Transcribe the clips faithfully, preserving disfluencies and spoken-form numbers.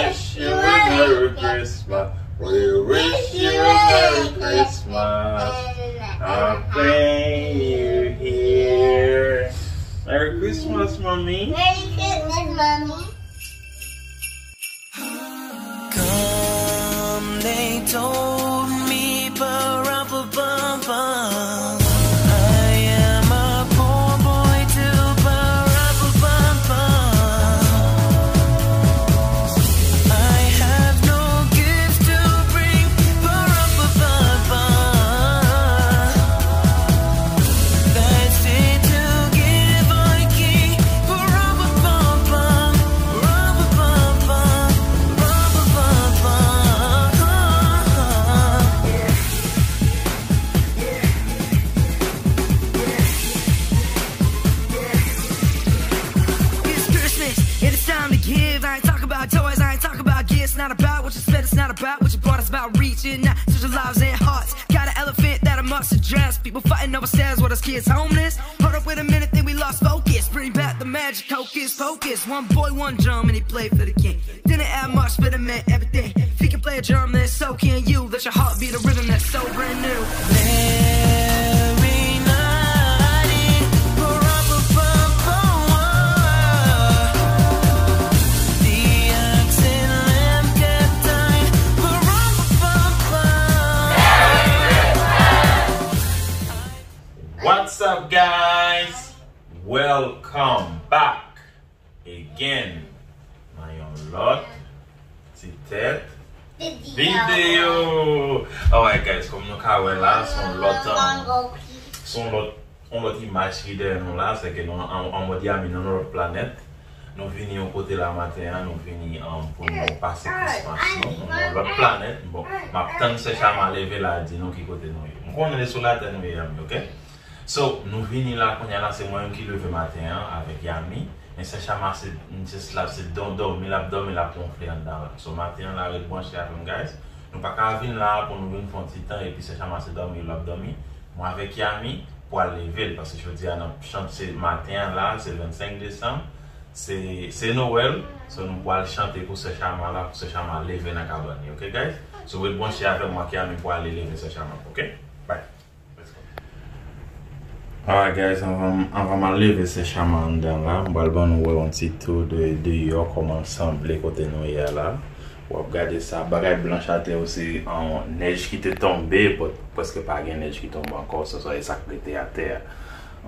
Wish you a Merry Christmas. We wish you a Merry Christmas. Happy New Year. Merry Christmas, Mommy. Merry Christmas, Mommy. Come, they told me, ba-rum-pa-bum-bum. I am a poor boy too, ba-rum-pa-bum-bum. I have no gift to bring, ba-rum-pa-bum-bum. That's it to give a king, ba-rum-pa-bum-bum, rum-pa-bum-bum. It's Christmas, and it's time to give. I ain't talk about toys, I ain't talk about gifts. Not about what you spent, it's not about what you bought. It's about reaching out to the lives and hearts. Got an elephant that I must address. People fighting over stairs, what, us kids homeless? Hold up, wait a minute, then we lost focus. Bring back the magic, hocus pocus. One boy, one drum, and he played for the king. Didn't have much, but it meant everything. If he can play a drum, then so can you. Let your heart be the rhythm that's so brand new. Merry night, ba-rum-pa-bum-bum. The oxen lamb kept dying, ba-rum-pa-bum-bum. What's up, guys? Welcome back again nan yon lòt ti tèt videyo. Alright, guys, kòm nou ka wè la, se yon lòt, um, se yon lòt, yon lòt imaj ki dèyè nou la, se ke nou an, an mòd Yami, nou nan yon lòt planèt. Nou vini yon kote la maten an, nou vini, um, pou nou pase Christmas nou, nou nan yon lòt planèt. Bon, m ap tann Sè Chama leve la, di nou ki kote nou ye. M konnen se sou latè nou ye, Yami, oke? So, nou vini la kounye a la, se mwen menm ki leve maten an avèk Yami. Men Sè Chama se, misye slap, se dò-, dòmi l ap dòmi, l ap wonfle anndan la. So, maten an la, ret branche avè m, guys. Nou pa ka vin la pou nou vin fè yon ti tan, epi Sè Chama se dòmi l ap dòmi. Mwen avèk Yami, pral leve l, paske jodi a n ap chante, se maten an la, se vennsenk desanm, se, se Nwèl. So, nou pral chante pou Sè Chama la, pou Sè Chama leve nan kabann li, oke, guys? So, ret branche avè m, mwen ak Yami pral ale leve Sè Chama, oke? Bye. Alright, guys, anvan, anvan m al leve Sè Chama anndan la, m pral ban nou wè yon ti tou de deyò, kòman l sanble kote nou ye a la. W ap gade sa, bagay blanch atè yo, se, um, nèj ki te tonbe, but prèske pa gen nèj ki tonbe ankò, so, so, e sa k rete atè a.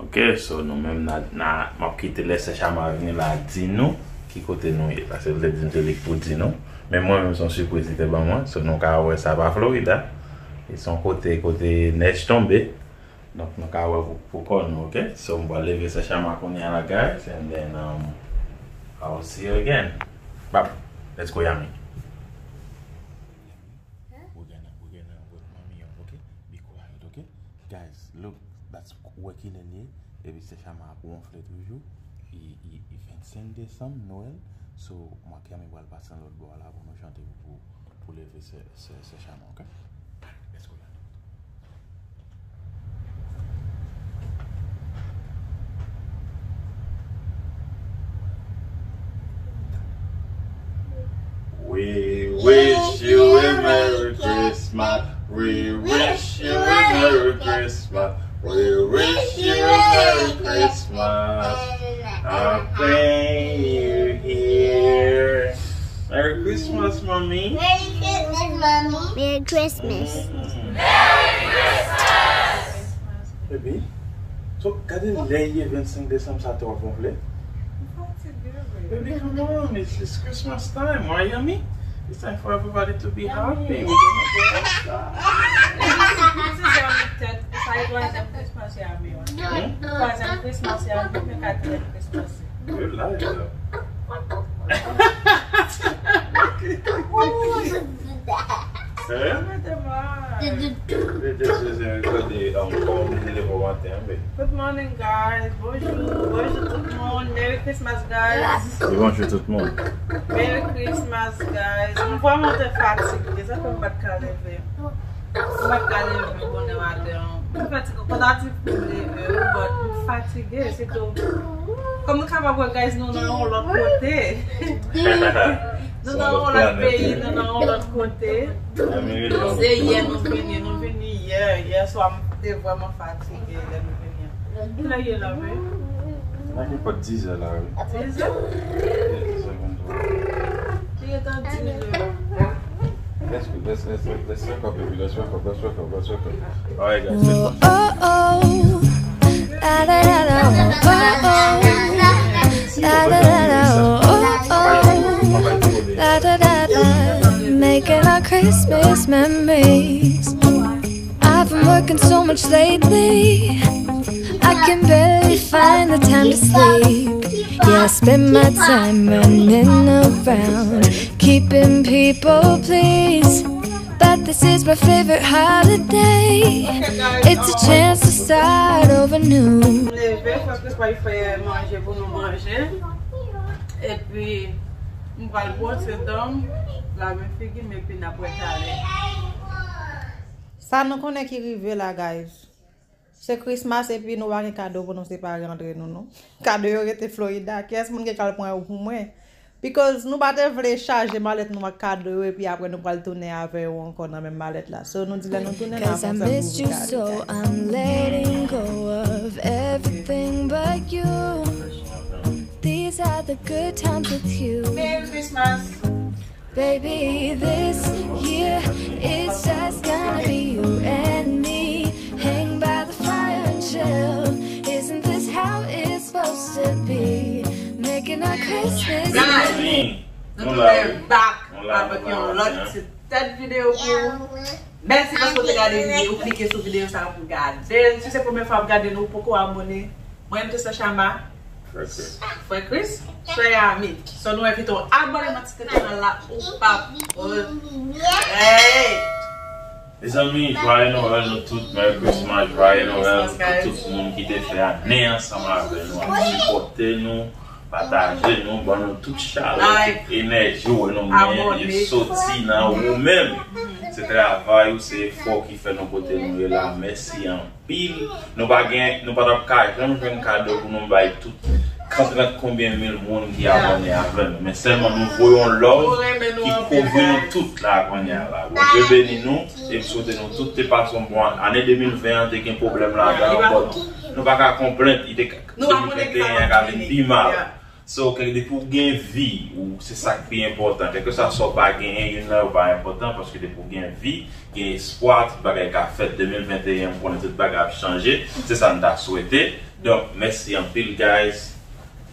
Oke, so, nou menm, na, na, m ap kite lè Sè Chama vini la, di nou ki kote nou ye. Paske l te di m se li k pou di nou. Men mwen menm, se yon sipriz li te ban mwen, so, nou ka wè sa pa Florida. E se yon kote, kote nèj tonbe. Donk, nou ka wè pou, pou kò nou, oke? So, m pral leve Sè Chama kounye a la, guys, and then, um, I will see you again. Bye. Let's go, Yami. We're gonna, we're gonna work mommy up, okay? Be quiet, okay? Guys, look, that's working in here. Epi Sè Chama ap wonfle toujou. E, e, e vennsenk desanm, Nwèl. So, mwen ak Yami pral pase nan lòt bò a la pou nou chante pou, pou, pou leve Sè, Sè, Sè Chama, oke? Let's go, Yami. We wish you a Merry Christmas. We wish you a Merry Christmas. We wish you a Merry Christmas. Happy New Year. Merry Christmas, Mommy. Merry Christmas, Mommy. Merry Christmas. Mm. Merry Christmas. Baby, so, gade lè ye vennsenk desanm sa, tè w ap wonfle? M fatige, baby. Baby, come on, it's, it's Christmas time, right, Yami? It's time for everybody to be happy. Yami. We're gonna go outside. This is Yami third, sa e twazyèm Christmas Yami, wi. Hmm? Twazyèm Christmas Yami, men katriyèm Christmas. Good life, though. Hein? Mete mal. Mete Jezi rekòde, um, kòman m te leve maten an, baby. Good morning, guys. Bonjou. Bonjou tout moun. Merry Christmas, guys. Wi, bonjou tout moun. Merry Christmas, guys. M vrèman te fatige. Sa fè m pa t ka leve. M pa t ka leve bonè maten an. M fatige. Kontan ti pou m leve, but m fatige. Se tou. Kòm nou kapab wè, guys, nou nan yon lòt kote. Nou nan yon lòt peyi, nou nan yon lòt kote. Se yè nou vini, nou vini yè. Yè swa m te vrèman fatige lè nou vini an. Kilè ye la menm? Nan gen pòt dizè la wi. Dizè? Dizè konn twò. Li gentan dizè. Let's go, let's, let's, let's wake up, baby. Let's wake up, let's wake up, let's wake up. Alright, guys. Oh, oh, oh. La, la, la, la, oh, oh, oh. La, la, la, la, oh, oh, oh. La, da, da, da. Making our Christmas memories. I've been working so much lately, I can barely find the time to sleep. Yeah, I spend my time running around, keeping people pleased. But this is my favorite holiday. It's a chance to start over new. M leve, fòk li fè manje pou nou manje. Epi, m pral bwose dan m, lave figi m, epi n ap wè talè. Sa nou konnen ki rive la, guys. Se Christmas epi nou pa gen kado pou nou separe antre nou, non. Kado yo rete Florida. Kiyès moun gen kal pran yo pou mwen? Because nou pa te vle chaje malèt nou ak kado yo epi apre nou pral tounen avè yo ankò nan menm malèt la. So nou di lè nou tounen n a fè yon sèl group gade. 'Cause I missed you so, I'm letting go of everything but you. These are the good times with you. Merry Christmas. Baby, this year it's just gonna be you and me. Hang by the fire and chill. Isn't this how it's supposed to be? Making our Christmas. Guys, nou tounen back avèk yon lòt ti tèt videyo pou ou. Mèsi paske w te gade videyo, ou klike sou videyo sa a pou w gade l. Si se premye fwa w ap gade nou, ou poko abòne, mwen m te sè Chama. Frè Chris. Frè Chris, sè Yami. So nou envite w abòne nan ti kanal la, ou p ap regrèt. Mezanmi, jwaye Nwèl nou tout, Merry Christmas, jwaye Nwèl pou tout moun ki te fè ane ansanm avè nou, ap sipòte nou, pataje nou, ban nou tout chalè, tout enèji ou wè nou genyen, li soti nan ou menm. Se travay ou, se efò ki fè nou kote nou ye la. Mèsi anpil. Nou pa gen, nou pa t ap ka janm jwenn kado pou nou bay tout trant konbyen mil moun ki abòne avè nou. Men sèlman nou voye yon love ki kouvri nou tout la kounye a la. Bondye beni nou e m swete nou tout te pase yon bon ane. Ane de mil ven an te gen pwoblèm ladan l, but nou pa ka konplent, li te ka, de mil venteyen an ka vin pi mal. So, kèk, depi w gen vi, ou, se sa k pi enpòtan. Kèlkeswa sa w pa genyen, youn nan yo pa enpòtan, paske depi w gen vi, gen espwa, tout bagay ka fèt. De mil venteyen, m konnen tout bagay ap chanje. Se sa n ta swete. Donk, mèsi anpil, guys.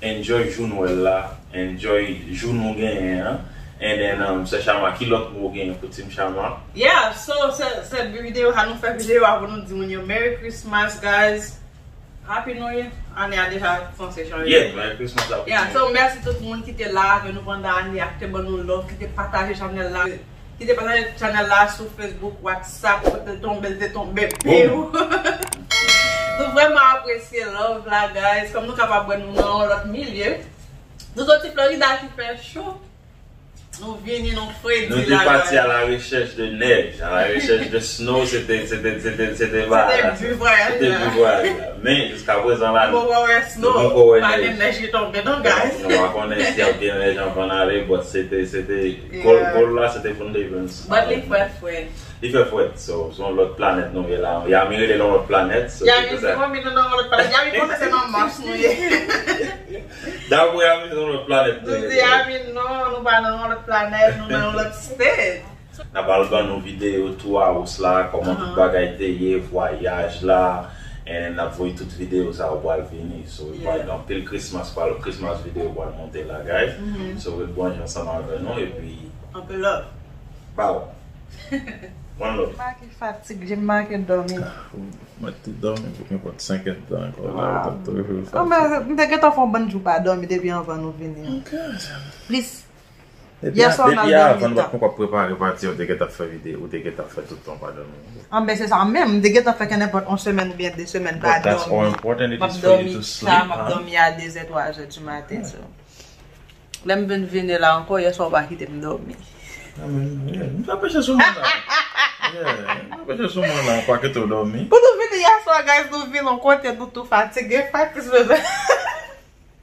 Enjoy jou Nwèl la. Enjoy jou nou genyen an. And then, um, Sè Chama, ki lòt mo w genyen pou Team Chama? Yeah, so, se, se videyo sa nou fè videyo a pou nou di moun yo Merry Christmas, guys. Happy New Year. Ane a deja sanse chanje. Yeah, Merry Christmas, Happy New Year. Yeah, so mèsi tout moun ki te la avè nou pandan ane a, ki te ban nou love, ki te pataje chanèl la, ki te pataje chanèl la sou Facebook, WhatsApp, kote l tonbe, l te tonbe pi wo. Nou vrèman apresye love la, guys. Kòm nou kapab wè nou nan yon lòt milye. Nou soti Florida ki fè cho. Nou vini, nou fredi la. Nou te pati à la recherche de neige, à la recherche de snow, se te, se te, se te, se te bagay la. Se te bi vwayaj la. Se te bi vwayaj la. Men, jiska prezan la, nou poko wè snow, nou poko wè nèj. Pa gen nèj ki tonbe non, guys. Nou pa konnen si ap gen nèj anvan n ale, but se te, se te, goal, goal la, se te pou n leve ansanm. But li fè frèt. Li fè frèt, so, se yon lòt planèt nou ye la. Yami rele l yon lòt planèt, so, Yami di, mami, nou nan yon lòt planèt. Yami panse se nan Mars nou ye. Dapre Yami, se yon lòt planèt nou ye. Nou di Yami, non, nou pa nan yon lòt planèt, nou nan yon lòt state. N ap al ban nou videyo tour house la, kòman tout bagay te ye, vwayaj la, and n ap voye tout videyo sa yo pral vini. So, pral gen anpil Christmas, pral, Christmas videyo pral monte la, guys. So, ret branche ansanm avè nou, epi anpil love. Bow. One love. Make fatig, je make dòmi. Mwen te dòmi pou nenpòt senk èdtan ankò la, ou t ap toujou fatige. Mwen, m te gentan fè yon bann jou pa dòmi depi anvan nou vini an. Plis, yè swa m al dòmi ta. Depi avan nou pa t konn ap prepare pati, ou te gentan ap fè videyo, ou te gentan ap fè tout tan pa dòmi. Anben, se sa menm, m te gentan fè ke nenpòt yon semèn oubyen de semèn pa dòmi. M ap dòmi ta, m ap dòmi a de zè, twa zè di maten, so. Lè m vin vini la ankò, yè swa ou pa kite m dòmi. Ah, men, yeah, m t ap peche sou mwen la. Yeah, m t ap peche sou mwen la, ou pa kite w dòmi. Pou nou vini yè swa, guys, nou vin yon kote, nou tou fatige, fatige bezwen.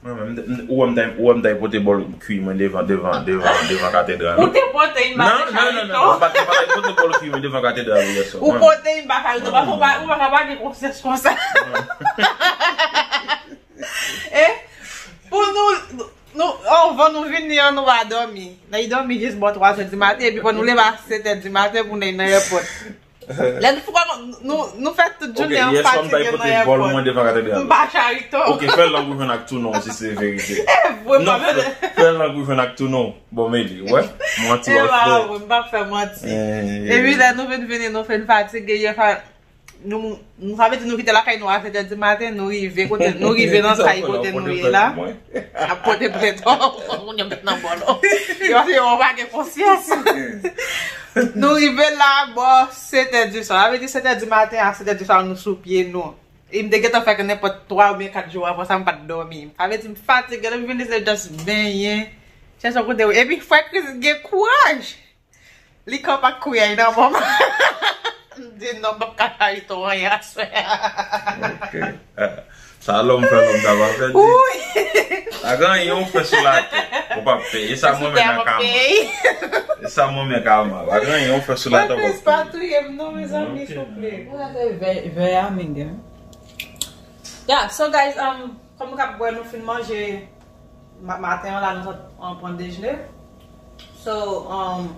Mwen menm, m te, m, ou wè m t al, ou wè m t al pote bòl kwi mwen devan, devan, devan, devan katedral. Ou te pote yon bagay nan charito. Non, non, non, non, m pa t, m pa t al pote bòl kwi mwen devan katedral yè swa. Ou pote yon bagay nan charito. Paske ou pa, ou pa ka pa gen konsyans konsa. E pou nou, nou, anvan nou vini an, nou pa dòmi. N al dòmi jis bò twa zè di maten, epi pou nou leve a sèt è di maten pou n al nan èpòt. Lè nou fè, nou, nou fè tout jounen an fatige nan èpòt. Ok, yè swa m t al pote bòl mwen devan katedral. M pa charito. Ok, fè lang ou jwenn ak tou non, si se verite. E vre, non, fè, fè lang ou jwenn ak tou non. Bon, Meli, wè, manti w ap fè. E pa vre, m p ap fè manti. Epi lè nou vin vini, nou fin fatige, yè fa, nou, nou, sa vle di nou kite lakay nou a sèt è di maten, nou rive kote, nou rive nan kay kote nou ye la. Ap pote plent, oh, moun yo met nan bòl, oh. Yo se yo pa gen konsyans. Nou rive la bò sèt è di swa. Sa vle di sèt è di maten a sèt è di swa nou sou pye nou. E m te gentan fè nenpòt twa oubyen kat jou avan sa, m pa t dòmi. Sa vle di m fatige, lè m vini se just benyen. Chèche yon kote. Epi frè Chris gen kouraj. Li kanpe ak kouyay nan men l. M di non, m p ap ka charito anyen aswè a. Ok. Sa lòm fè lòm ta pa fè di. Wi. Pa gen anyen w fè sou latè ou p ap peye. E sa mwen menm nan kama. E sa mwen menm kama. Pa gen anyen w fè sou latè ou p ap peye. Frè Chris, pa touye m non, mezanmi, souple. Ou rete vè, vè a, menm. Yeah, so guys, um, kòm nou k ap wè, nou fin manje ma-, maten an la, nou sot, um, pran dejene. So, um,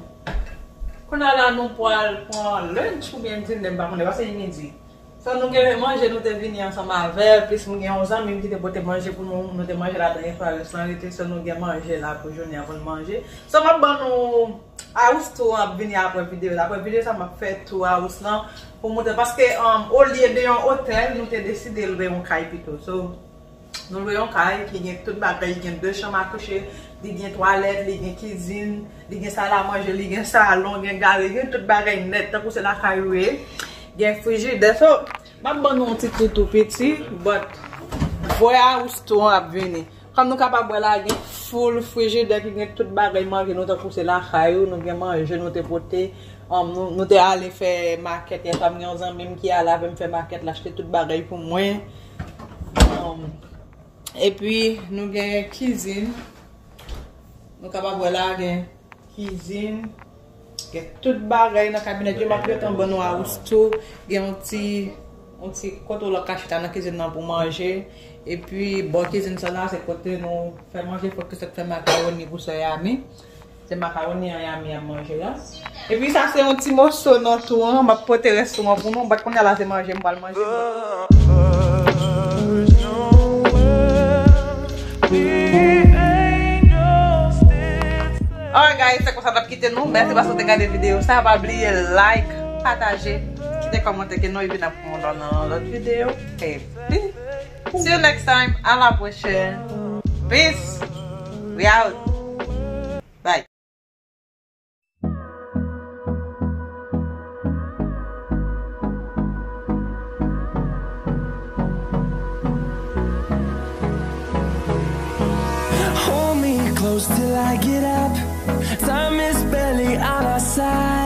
kounye a la, nou pral pran lunch oubyen dinner, m pa konnen, paske li midi. So, nou gen manje, nou te vini ansanm avè l, plis nou gen yon zanmi m ki te pote manje pou nou, nou te manje ladan Equarius lan rete, so nou gen manje la pou jounen an pou n manje. So, m ap ban nou house tour an ap vini apre videyo la. Apre videyo sa, m ap fè tour house lan pou montre, paske, um, olye de yon otèl, nou te deside lwe yon kay pito. So, nou lwe yon kay ki gen tout bagay, li gen de chanm a kouche, li gen twalèt, li gen kizin, li gen sal a manje, li gen salon, gen gare, gen tout bagay nèt, tankou se lakay ou ye. Gen frijidè. So, m ap ban nou yon ti tou tou piti, but vre house tour an ap vini. Kòm nou kapab wè la, gen full frijidè ki gen tout bagay manje nou, tankou se lakay ou, nou gen manje nou te pote. Um, nou, nou te ale fè makèt yè swa, m gen yon zanmi m ki ale avè m fè makèt, l achte tout bagay pou mwen. Um, epi nou gen kizin. Nou kapab wè la, gen kizin. Gen tout bagay nan kabinèt yo, m ap gentan ban nou house tour. Gen yon ti, yon ti kote w lòk kache ta nan kizin nan pou manje. Epi bò kizin sa la, se kote nou fè manje, fòk ke sa k fè makawoni pou sè Yami. Se makawoni an Yami ap manje la. Epi sa se yon ti moso nan tou an, m ap pote rès tou an pou nou. Bat kounye a la se manje m pral manje. Alright guys, se konsa n ap kite nou. Mèsi paske w te gade videyo sa. Pa bliye like, pataje, kite kòmantè ke nou, epi n ap wè w nan yon lòt videyo. Epi, see you next time. À la prochaine. Peace. We out. Bye. Hold me close till I get up. Time is barely on our side.